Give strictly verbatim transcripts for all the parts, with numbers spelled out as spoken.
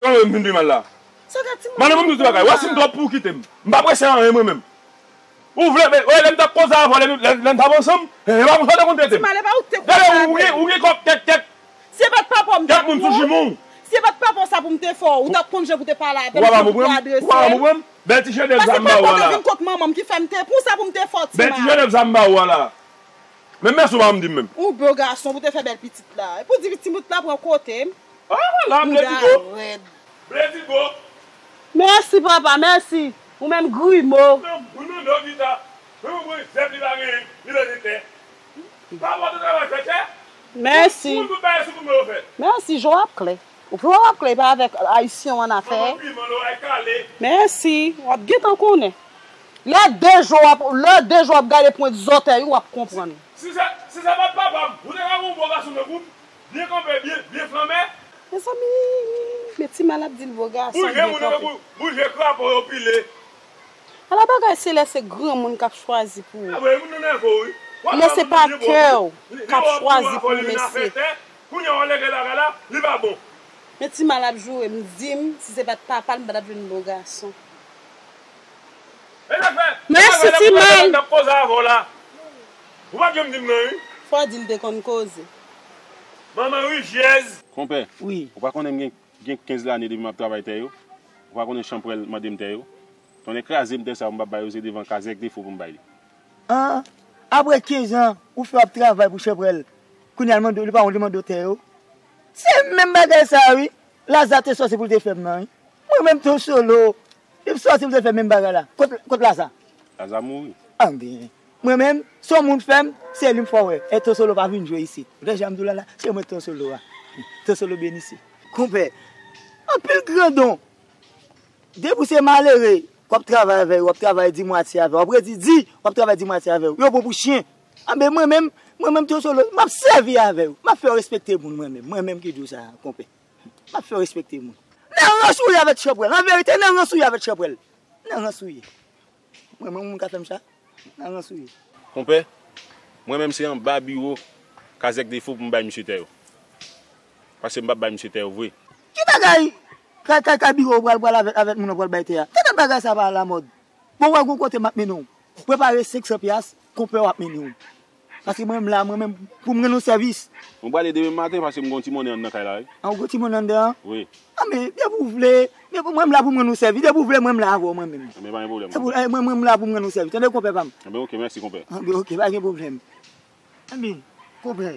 Sa w vin di mal la? Sa gad ti moun. Madanm, m di w ti bagay. Wè si m twòp pou w kite m. M pa prese anyen mwen menm. Ou vle, men, wè, lè m t ap koze avè w, lè, lè, lè n t ap ansanm, e pa konsa w te konn trete m. Ti mal, e pa ou ki te koze avè m. Gade, ou gen, ou gen kòb kèk, kèk. Si se pa t papa m te pran w. Kèk moun sou jimon. Si se pa t papa w sa pou m te fè w, ou t ap konn jan pou te pale avè m, jan pou te adrese m. Ou pa konprann? Ou pa konprann? Bèl ti jenèf sa m ba w a la. Paske se papa w te vin kot manman m ki fè m te pran w sa pou m te fè w, ti mal. Bèl ti jenèf sa m ba w a la. Men mèsi ou pa janm di m menm. Ou bo gason pou te fè bèl pitit la. Epi w di pitit la pran kote m. Ah, la, m lè di go. Bouda rèd. M lè di go. Mèsi, papa, mèsi. Ou menm grimo. Non, ou nan do pita. Men ou pran zèb li pa genyen, li nan tè. Pa pòte travay fè tè. Mèsi. Ou tout bagay sou kouman yo fè. Mèsi, je w ap klè. Ou pran w ap klè, pa avèk Ayisyen w annafè. Manman piman, loray kale. Mèsi, w ap gentan konnen. Lè de jou w ap, lè de jou w ap gade pwent zòtèy ou, w ap konprann. Si se, si se pa t papa m, ou te ka gen yon bo gason tankou m, byen kanpe, byen, byen flanbe. Mezanmi, men ti mal ap di l bo gason, byen kanpe. Bouje moun tankou, bouje krapo yo pile. Ala bagay se lè se granmoun k ap chwazi pou ou. Lè se pa kè w k ap chwazi pou ou, mesye. Kounye a w alège bagay la, li pa bon. Men ti mal ap joure m, di m, si se pa t papa l, m pa t ap jwenn bo gason. Mèsi ti mal. Ou pa janm di m non, wi. Fò di l te konn koze. Manman rijyèz. Konpè, wi, ou pa konnen m gen, gen kenz lane depi m ap travay tè yo? Ou pa konnen chanpwèl mande m tè yo? Tonnè kraze m, tè sa yo m p ap ba yo, se devan kazèk defo pou m bay li. An, apre kenz an, ou fè w ap travay pou chanpwèl. Kounye a l mande w, li pa wont li mande w tè yo? Se menm bagay sa a wi. Laza te sòti pou l te fè m nan wi. Mwen menm Ton Solo, li sòti pou l te fè menm bagay la. Kot, kot Laza? Laza mouri. Anben, mwen menm, se yon moun fè m, se li m fè w wè. E Ton Solo pa vin jwe isit. Ou tande jan m di w la la, se mwen Ton Solo a. Ton Solo Benise. Konpè, anpil grandon. Depi w se malere, w ap travay avè yo, w ap travay dimwatye avè yo, w ap redi di, w ap travay dimwatye avè yo. Yo bon pou chen. Anben mwen menm, mwen menm Ton Solo, m ap sèvi avè yo. M ap fè yo respekte moun mwen menm. Mwen menm ki di w sa, konpè. M ap fè yo respekte moun. Nan rans ou ye avèk chanpwèl. An verite, nan rans ou ye avèk chanpwèl. Nan rans ou ye. Mwen menm moun ka fè m sa. Nan rans ou ye. Konpè, mwen menm se anba biwo kazèk defo pou m bay misye tè yo. Paske m p ap bay misye tè yo vre. Ki bagay kay, kay, kay biwo pral, pral avèk, avèk moun nan pral bay tè a? Tande bagay sa pa alamòd. Bon, wè gon kote m ap mennen w. Prepare senk san pyas, konpè w ap mennen w. Paske mwen menm la, mwen menm, pou m rann ou sèvis. Mwen prale demen maten paske m gon ti monnen anndan kay la, wi. An, ou gon ti monnen anndan an? Wi. Anben, depi w vle, depi mwen m la pou m rann ou sèvis. Depi w vle, mwen m la avè w, mwen menm. Anben, pa gen pwoblèm, konpè. Mwen, mwen m la pou m rann ou sèvis. Tande, konpè pa m? Anben, oke, mèsi, konpè. Anben, oke, pa gen pwoblèm. Anben, konpè.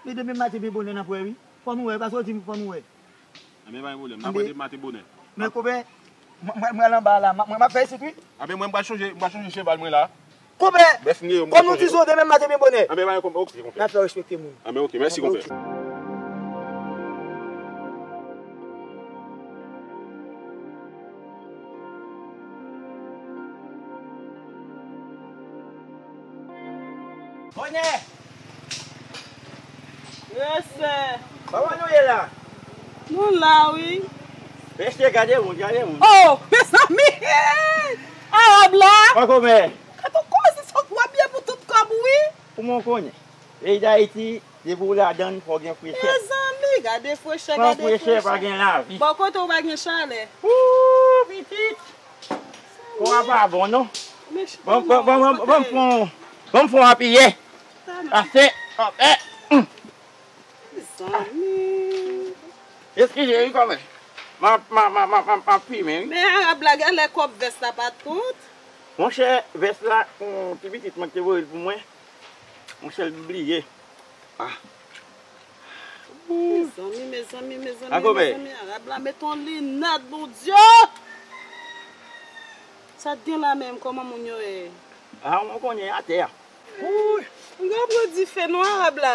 Men demen maten byen bonè n ap wè, wi. Fò nou wè, paske w di m fò nou wè. Anben, pa gen pwoblèm. N ap wè demen maten bonè. Men, konpè, mwen, mwen, mwen al anba la. Mwen, mwen, m ap fè isit, wi. Anben, mwen, m pral chonje, m pral chonje cheval mwen la. Konpè, kòm nou di zon demen maten byen bonè. Anben, pa gen konpè, oke, konpè. N ap fè w respekte moun. Anben, oke, mèsi, konpè. Bonè! Yes, sir. Kòman nou ye la? Nou la, wi. Mesye, gade moun, gade moun. Oh, mezanmi! Arab la! Pako mè. Gade w koze sa w ap ye pou tout kòb, wi. Kouman w konnen? Peyi Dayiti, depi w ladann, fò w gen frechè. Mezanmi, gade frechè, gade frechè. San frechè, pa gen lavi. Bò kote w pa gen chalè. Ooh, pitit. Kò a pa bon, non. Ban m, ban m, ban m, ban m fè yon, ban m fè yon apiyè. Pase, pase. Zanmi. Eskize, wi, kòmè. M ap, m ap, m ap, m ap, m ap fimen, wi. Men Arab la, genlè kòb vès la pa tout. Monchè, vès la, yon ti pitit mwen ki te voye l pou mwen. Monchè, l bliye. Ah. Mezanmi, mezanmi, mezanmi, mezanmi, Arab la met yon linèt, Bondye! Sa t gen la menm, kòman moun yo ye? A, mwen konnen atè a. Wouy! M gen pran dife non, Arab la.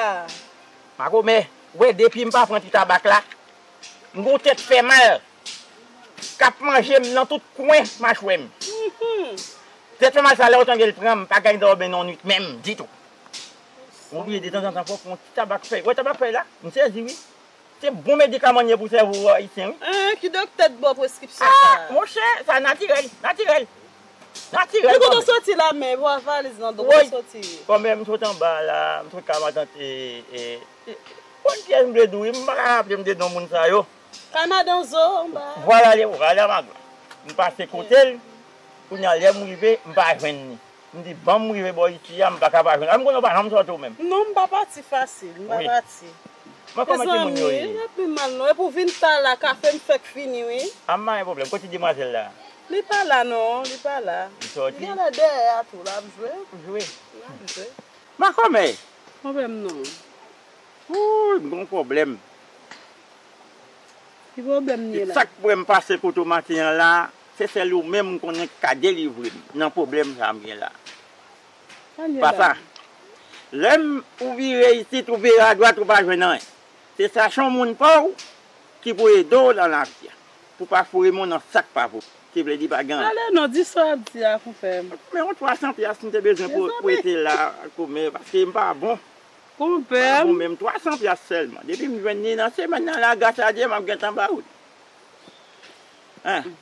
Makomè, wè depi m pa pran ti tabak la, m gon tèt fè mal k ap manje m nan tout kwen machwè m. Tèt fè mal sa, lè w tande l pran m, m pa ka dòmi nan nwit menm ditou. Oblije detanzantan fò pran ti tabak fèy. Wè tabak fèy la? M sezi wi. Se bon medikaman l ye pou sèvo ayisyen wi. Hein, ki doktè t ba w preskripsyon sa? Ah, monchè, sa natirèl, natirèl. Natirèl. Men kote w soti la, men pou a valiz nan do w soti? Kòmè m sot anba la, m sot ka matant e, e, e, bon pyès m vle di w wi, m pa ka raple m de non moun sa yo. Kay madanzo anba. Vwala li, vwala madanm. M pase kote l, kounye a lè m rive, m pa jwenn li. M di, ban m rive bò isi a, m pa ka pa jwenn. A, m konnen w pa janm sòti ou menm. Non, m pa pati fasil, m pa pati. Mwen kòman timoun yo ye? Mezanmi, y ap pi mal non. Epi w vin ta la, kafe m fèk fini wi. A, m pa gen pwoblèm. Kote demwazèl la? Li pa la non, li pa la. Li sòti? Li genlè dèyè a tou, l ap jwe. Jwe. L ap jwe. Makomè! Pwoblèm non. Wouy, m gon pwoblèm. Ki pwoblèm li ye la? Sa k fè m pase kote w maten an la, se sèl ou menm m konnen k ka delivre m nan pwoblèm sa m gen la. Sa l ye la? Pa sa. Lè m, ou vire isit, ou vire adwat, ou pa jwenn anyen. Se sa, se yon moun pa w ki pou ede w nan lavi a. Pou pa foure men w nan sa k pa pou. Ki vle di pa gen anyen. Ale non, di sa w ap di a, konpè m. Men yon twa san pyas m te bezwen pou, pou rete la, kòmè, paske m pa bon. Konpè m. Bon, menm twa san pyas sèlman. Depi m jwenn li nan semèn nan la, gras a Dye, m ap gentan ba ou li. Hein?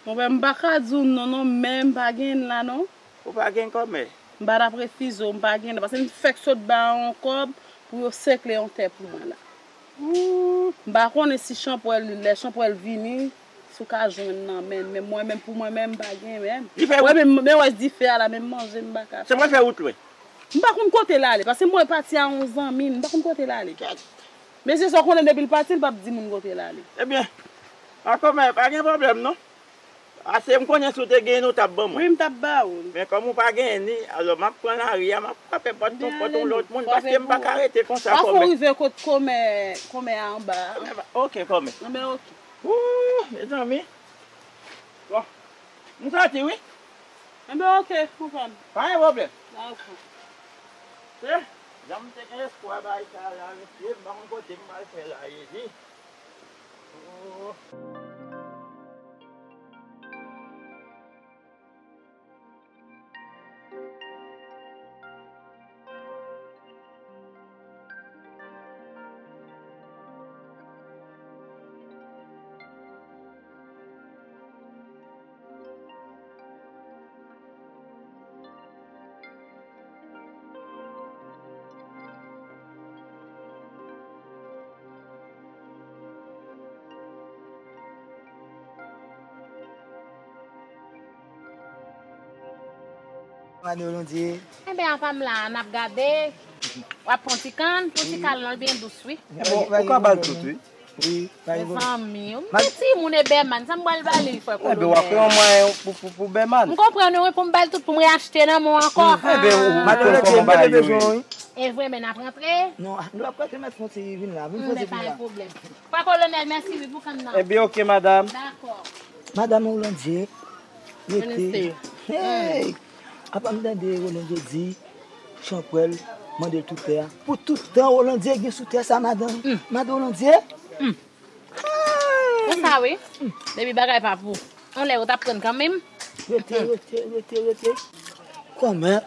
Konpè m, m pa ka di w non, non, men m pa gen la, non. Ou pa gen kòmè? M pa t ap refize w, m pa gen la. Paske m fèk sot ba yon kòb pou yo sekle yon tè pou mwen la. M pa konnen si chanpwèl, lè chanpwèl vini, si w ka jwenn nan men, men mwen menm, pou mwen menm, m pa gen menm. Li fè wout. Mwen menm, men wè dife a la, menm manje m pa ka fè. Se mwen fè wout lwen. M pa konn kote l ale, paske mwen pati a yon zanmi m, m pa konn kote l ale. Mesye sa w konnen depi l pati, l p ap di moun kote l ale. Ebyen, pa kòmè, pa gen pwoblèm non. Ase m konnen si w te genyen l, ou t ap ban mwen. Wi, m t ap ba ou l. Men kòm ou pa genyen li, alò m ap pran lari a, m ap frape pòt yon, pòt yon lòt moun, paske m pa ka rete konsa kòmè. Pafwa w rive kot kòmè, kòmè a anba a. Ebyen, pa, oke, kòmè. Anben, oke. Ooh, mezanmi. Bon, m soti wi. Enben, oke, konprann. Pa gen pwoblèm. Dakò. Se, jan m te gen espwa bay sa la, mesye, m pa konn kote m pral fè la, jezi. Oh. Gade Rolondye. Enben, apa m la, n ap gade. W ap pran ti kann, pran ti kann lan, l byen dous, wi. Enben, ou ka ba l tout, wi. Wi, pa gen pwoblèm. Mezanmi, m te timoun e Bèman, sa m pral ba li, frè Kolonèl? Enben, w ap pran mwen pou, pou, pou Bèman. M konprann ou, wi, pou m ba l tout, pou m reyachte nan men w ankò. Enben, ou konn kòman bagay yo ye. E vre, men n ap rantre? Non, nou ap rantre, mèt fon ti vin la, vin fon ti vin la. Enben, pa gen pwoblèm. Frè Kolonèl, mèsi, wi, pou kann nan. Enben, oke, madanm. Dakò. Madanm Rolondye, rete. Hey! Apa m tande Rolondye di, Chanpwèl mande l tout tè a. Pou tout tan Rolondye gen sou tè sa, madanm. Madanm Rolondye? Konsa wi. Depi bagay pa pou yon lè yo t ap pran kanmenm. Rete, rete, rete, rete. Kòmè?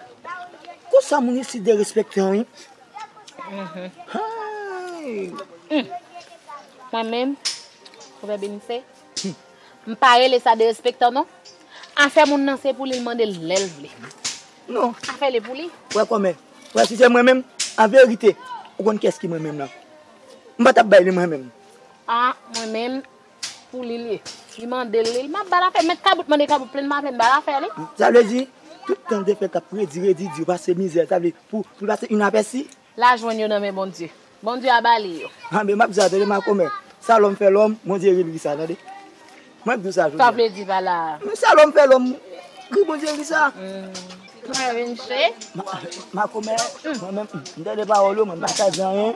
Konsa moun isit derespektan wi. Hay! Mwen menm, Pwovèb Benise, m pa rele sa derespektan non. Afè moun nan se pou li, l mande l lè l vle. Non. Afè li pou li. Wè kòmè. Wè si se mwen menm, an verite, ou konn kiyès ki mwen menm nan? M pa t ap bay li mwen menm. A, mwen menm, pou li l ye. Li mande l li, m ap ba l afè. Mèt kabout mande kabout plenn, m pa plenn ba l afè li. Sa vle di, tout tan de fèt ap redi, redi, di yo pase mizè, sa vle pou, pou pase inapèsi. L a jwenn yo nan men Bondye. Bondye a ba li yo. Anben, m ap di sa, tande, makomè. Sa lòm fè lòm, Bondye ri l ri sa, tande. Mwen ap di w sa jodi a. Sa vle di pa la. Men sa lòm fè lòm, ri Bondye ri sa. Mwen vin che. Ma-, makomè, mwen menm, m tande pawòl yo, mwen m pa ka di anyen.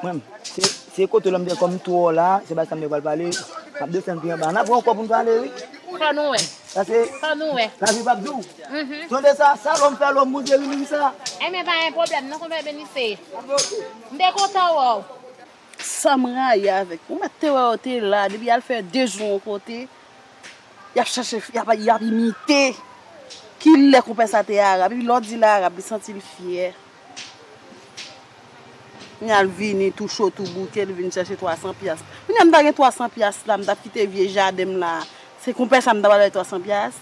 Mwen, se Se kote lòm de kòm twò la, se ba sa m te pral pale. M ap desann pi anba. N ap pran kò pou n pale, wi. Fò nou wè. Sa se Fò nou wè. Lavi p ap di w. Mhm. Tande sa, sa lòm fè lòm, Bondye vini sa. Enben, pa gen pwoblèm, non, konpè Benise. M te kontan wè w. Sa m rayi avèk yo. Ou mèt te wè yo te la, depi y al fè de jou yon kote, y ap chache, y ap, y ap imite. Kilè konpè sa te arab? Epi lè w di l arab, li santi l fyè. Kounye a l vini tou cho, tou bouke, li vin chache twa san pyas. Kounye a m ta gen twa san pyas la, m t ap kite vye jaden m la. Se konpè sa m ta pral bay twa san pyas?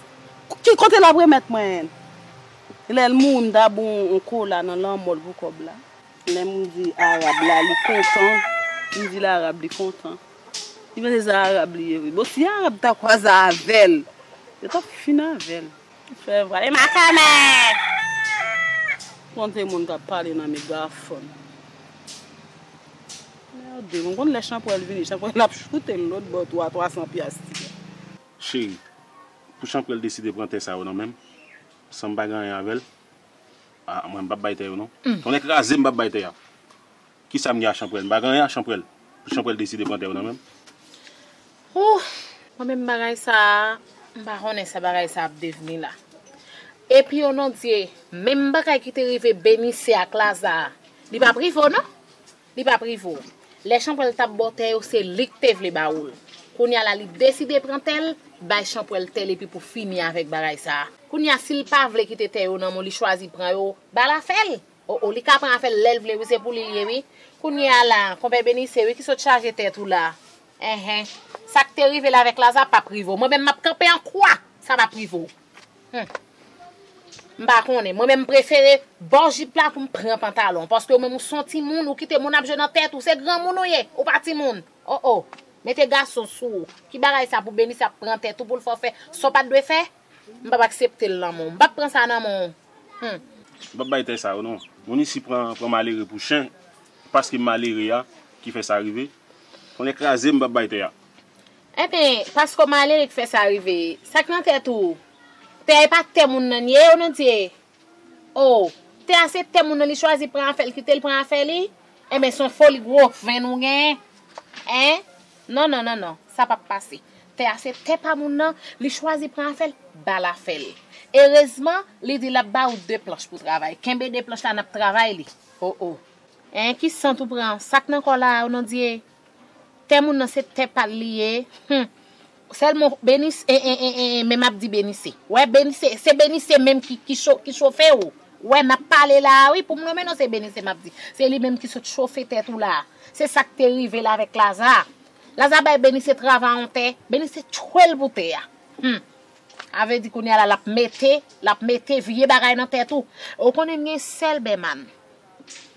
Ki kote l ap remèt mwen? Lè l mouri, m ta ba w yon kola nan lanmò l pou kòb la. Lè m di arab la, li kontan. M di l arab, li kontan. Li panse se arab li ye vre. Bon, si arab ta kwaze avè l, yo t ap fin avè l. Fè vwa, e makamè! Konte moun k ap pale nan megafòn. Mède, mwen konn lè Chanpwèl vini, Chanpwèl ap choute l lòt bò twa, twa san pyas ti. Cheri, pou Chanpwèl deside pran tè sa yo nan men m, san m pa gen anyen avè l, a, mwen m p ap bay tè yo non. Tonnè kraze m p ap bay tè a. Kisa m gen a Chanpwèl? M pa gen anyen a Chanpwèl. Pou Chanpwèl deside pran tè yo nan men m. Ouh, mwen menm bagay sa a, m pa konnen sa bagay sa ap devni la. Epi Onondye, menm bagay ki te rive Benise ak Laza a, li p ap rive w non. Li p ap rive w. Lè Chanpwèl t ap ba w tè yo, se li k te vle ba ou l. Kounye a la, li deside pran tè l, bay Chanpwèl tè l epi pou fini avèk bagay sa a. Kounye a, si l pa vle kite tè yo nan men w, li chwazi pran yo, ba l afè l. O, o, li ka pran afè l lè l vle, wi, se pou li l ye, wi. Kounye a la, konpè Benise, wi, ki sot chaje tèt ou la. Enhen. Sa k te rive l avèk Laza p ap rive w. Mwen menm, m ap kanpe an kwa, sa p ap rive w. Hmm. M pa konnen. Mwen menm, m prefere bò jip la pou m pran pantalon. Paske ou menm, ou se yon timoun, ou kite moun ap jwe nan tèt ou. Se granmoun ou ye, ou pa timoun. O, o. Mete gason sou ou. Ki bagay sa pou Benise ap pran tèt ou pou l fè w fè sa w pa t dwe fè? M p ap aksepte l nan men w. M p ap pran sa nan men w. Hmm. M p ap bay tè sa yo non. Moun isi pran, pran malere pou chen. Paske m malere a ki fè sa rive. Tonnè kraze m, m p ap bay tè a. Enben, paske w malere ki fè sa rive. Sa k nan tèt ou? Tè a e pa tè moun nan l ye, Onondye. O, tè a se tè moun nan, li chwazi pran afè l, kite l pran afè li? Enben, se yon foli gwo venn ou gen. En? Non, non, non, non. Sa p ap pase. Tè a se tè pa moun nan, li chwazi pran afè l, ba l afè l. Erezman, li di l ap ba ou de planch pou travay. Kenbe de planch la, n ap travay li. O, o. En, ki sant ou pran? Sa k nan kò w la a, Onondye? Tè moun nan se tè pa l li ye. Hum. Sèlman Benise, e, e, e, e, men m ap di Benise. Wè, Benise, se Benise menm ki, ki cho-, ki chofe w. Wè, n ap pale la a, wi, pou m nonmen non, se Benise m ap di. Se li menm ki sot chofe tèt ou la a. Se sa k te rive l avèk Laza. Laza bay Benise travay yon tè, Benise tchwe l pou tè a. Hum. A vle di kounye a la, l ap mete, l ap mete vye bagay nan tèt ou. Ou konnen m gen sèl bèman.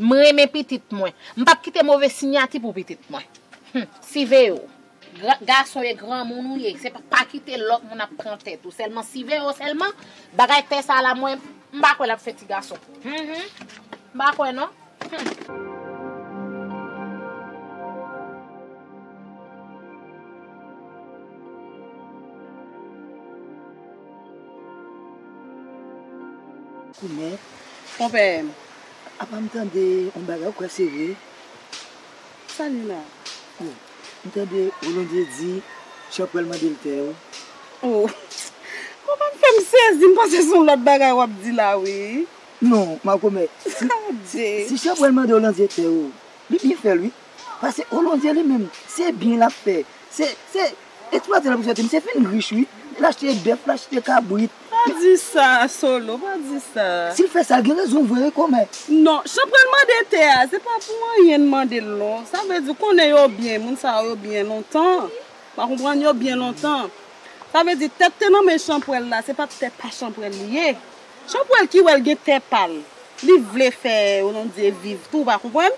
M renmen pitit mwen. M p ap kite move siyati pou pitit mwen. Hum, siveye w. Gra-, gason e granmoun ou ye. Se pa, pa kite lòt moun ap pran tèt ou. Sèlman siveye w sèlman. Bagay tè sa la, mwen, m pa kwè l ap fè ti gason. Mhm. M pa kwè non. Hum. Kouman? Konpè m. Apa m tande yon bagay, ou kwè se vre? Sa li la? Oh, m tande Rolondye di Chanpwèl mande l tè yo. Oh. Konpè m fè m sezi, m panse se yon lòt bagay w ap di la, wi. Non, makomè, si, si Chanpwèl mande Rolondye tè yo, li byen fè l, wi. Paske Rolondye li menm, se byen l ap fè. Se, se eksplwate l ap eksplwate. Misye fin rich, wi. L achte bèf, l achte kabrit. Pa di sa, Solo, pa di sa. Si l fè sa, l gen rezon vre, wi, kòmè. Non, Chanpwèl mande tè a, se pa pou anyen l mande l, non. Sa vle di, ou konnen yo byen, moun sa yo byen lontan. Ou pa konprann, yo byen lontan. Sa vle di, tè k te nan men Chanpwèl la, se pa t tè pa Chanpwèl li ye. Chanpwèl ki wè l gen tè pa l. Li vle fè Rolondye viv tou, ou pa konprann?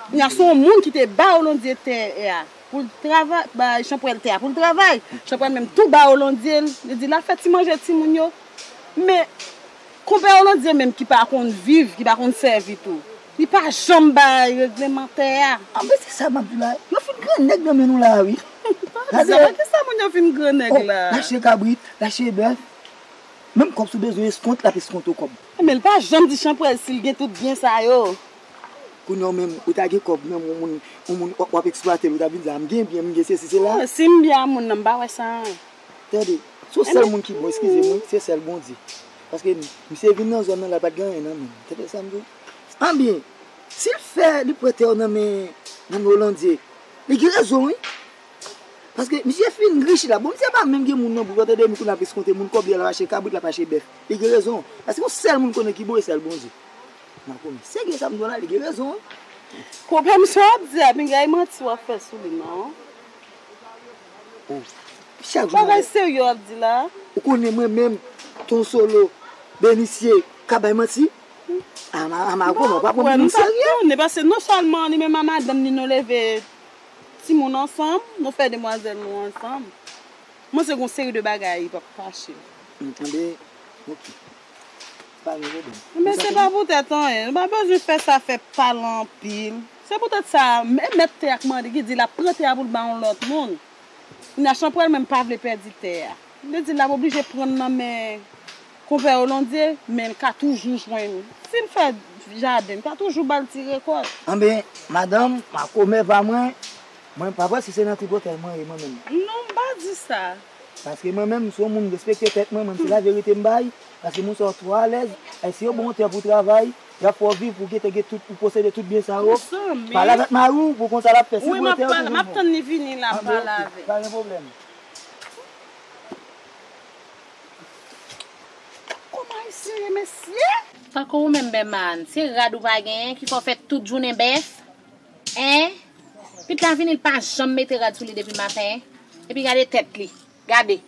Kounye a, se yon moun ki te ba Rolondye tè a pou l travay, bay Chanpwèl tè a pou l travay. Chanpwèl menm tou ba Rolondye l, li di l al fè ti manje timoun yo. Men, konpè Rolondye menm ki pa konn viv, ki pa konn sèvi tou, li pa janm bay regleman tè a. Anben, se sa m ap di w la. Yo fin grannèg nan men nou la, wi. Pa di sa, pa di sa, moun yo fin grannèg la. Oh, l achte kabrit, l achte bèf. Menm kòb si w bezwen eskont, l ap eskonte w kòb. Men l pa janm di Chanpwèl si l gen tout byen sa yo. Kounye a w menm, ou ta gen kòb nan men yon moun, yon moun w ap eksplwate l, ou ta vin di a, "M gen byen, m gen sesi, sela." Si m byen a moun nan, m pa wè sa. Tande, se yon sèl moun ki bon, eskize m, wi, se sèl Bondye. Paske misye vin nan zòn nan la, l pa t gen anyen nan men l. Tande sa m di w? Anben, si l fè, li pran tè yo nan men, nan men Olandye, li gen rezon, wi. Paske misye fin rich la. Bon, misye pa menm gen moun nan bouk la, tande, men kounye a ap eskonte moun, kòb li a l ap achte kabrit, l ap achte bèf. Li gen rezon. Paske yon sèl moun konnen ki bon, e sèl Bondye. Nan konnen. Se gen sa m di w la, li gen rezon, wi. Pwoblèm sa w ap di a, pinga e manti w ap fè sou li, non? Oh. Chak jou bagay serye w ap di la. Ou konnen mwen menm, Ton Solo, Benisye, ka bay manti? Ama, ama, kòman, ou pa pran moun serye? Konnen, paske non sèlman li menm a madanm li, nou leve timoun ansanm, nou fè demwazèl nou ansanm. Mwen se gon seri de bagay li p ap kache. M tande, ok. Pa gen pwoblèm. Men se pa poutèt anyen. Nou pa bezwen fè sa fè pale anpil. Se poutèt sa, e mèt tè a k mande, ki di l ap pran tè a pou l ba yon lòt moun. Kounye a, Chanpwèl menm pa vle pèdi tè a. Li di l ap oblije pran nan men konpè Olandye, men l ka toujou jwenn. Si l fè jaden, l ka toujou ba l ti rekòt. Anben, madanm, makomè pa mwen, mwen pa kwè si se nan tripotèy mwen ye mwen menm. Non, m pa di sa. Paske mwen menm, m se yon moun, m respekte tèt mwen, mwen, m se laverite m bay. Paske moun sa yo twò alèz. E si yo ba w yon tè pou w travay, y ap fè w viv, pou w gentan gen tout, pou w posede tout byen sa yo. Pale avèk mari w, pou w konn sa l ap fè. Si w pran tè, w toujou bon. Wi, m ap pale, m ap tann li vini la, m pale avè l. Pa gen pwoblèm. Kòman Ayisyen ye, mesye? Tankou ou menm, Bèman, se rad ou pa genyen ki fè w fè tout jounen bèf? Hein? Pitit la vini, l pa janm mete rad sou li depi maten. Epi gade tèt li. Gade.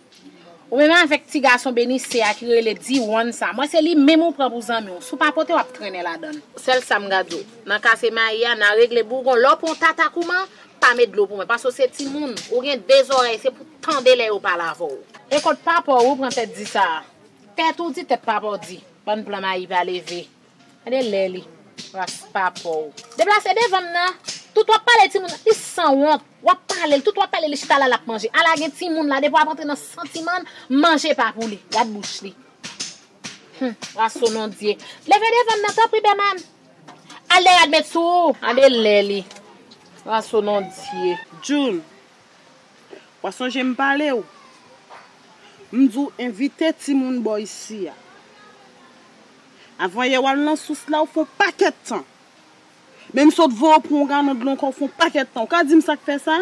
Ou menm avèk ti gason Benise a ki rele Diwòn sa. M wè se li menm ou pran pou zanmi w. Si w pa pote, w ap trennen ladan l. Sèl sa m ka di w. Nan kase mayi a, n a regle bougon. Lè w pran yon tata kouman, pa met dlo pou mwen. Paske w se timoun. Ou gen de zòrèy, se pou tande lè yo pale avè w. E kot papa w ou pran tèt di sa a? Tèt ou di, tèt papa w di. Bann plan mayi pa leve. Gade lè li. Ras pa pa w. Deplase devan m nan. Tout w ap pale timoun nan. Li sanwont. W ap pale l. Tout w ap pale li chita la l ap manje. Ala gen timoun la. Depi w ap antre nan santiman l, manje pa pou li. Gad bouch li. Hum, ras o non Dye. Leve devan m nan, tanpri, Bèman. Al dèyè a met sou ou. Gade lè li. Ras o non Dye. June. W a sonje m pale w? M di w envite timoun bò isi a. Avan yè w al nan sous la, w fè yon pakèt tan. Men m sot voye w pran yon galon dlo ankò, w fè yon pakèt tan. Ou ka di m sa k fè sa?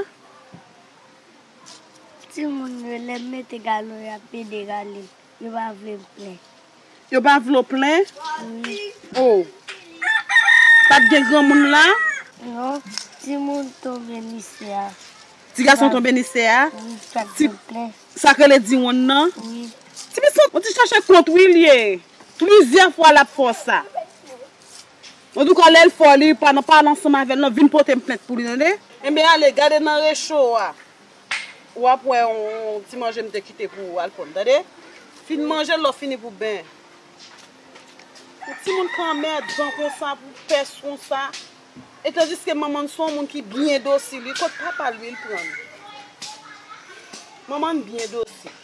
Timoun yo, lè m mete galon, y ap pede rale m. Yo pa vle m plen. Yo pa vle w plen? Wi. Oh. Pa t gen granmoun la? Non, timoun tonbe misye a. Ti gason tonbe misye a? Wi, pa t vle m plen. Sa k rele Diwòn nan? Wi. Ti pitit, ou ti chache kont wi l ye. Plizyè fwa l ap fè w sa. Antouka, lè l fè w, li pa nan pale ansanm avè l, non, vin pote m plent pou li, tande? Enben, ale, gade nan recho a. W ap wè yon, yon ti manje m te kite pou ou, Alpòn, tande? Fin manje l, lè w fini pou ben. Yon timoun k anmèdan konsa, pou pès konsa. E tandiske manman n se yon moun ki byen dosil, wi, kot papa l, wi, l pran l. Manman n byen dosil.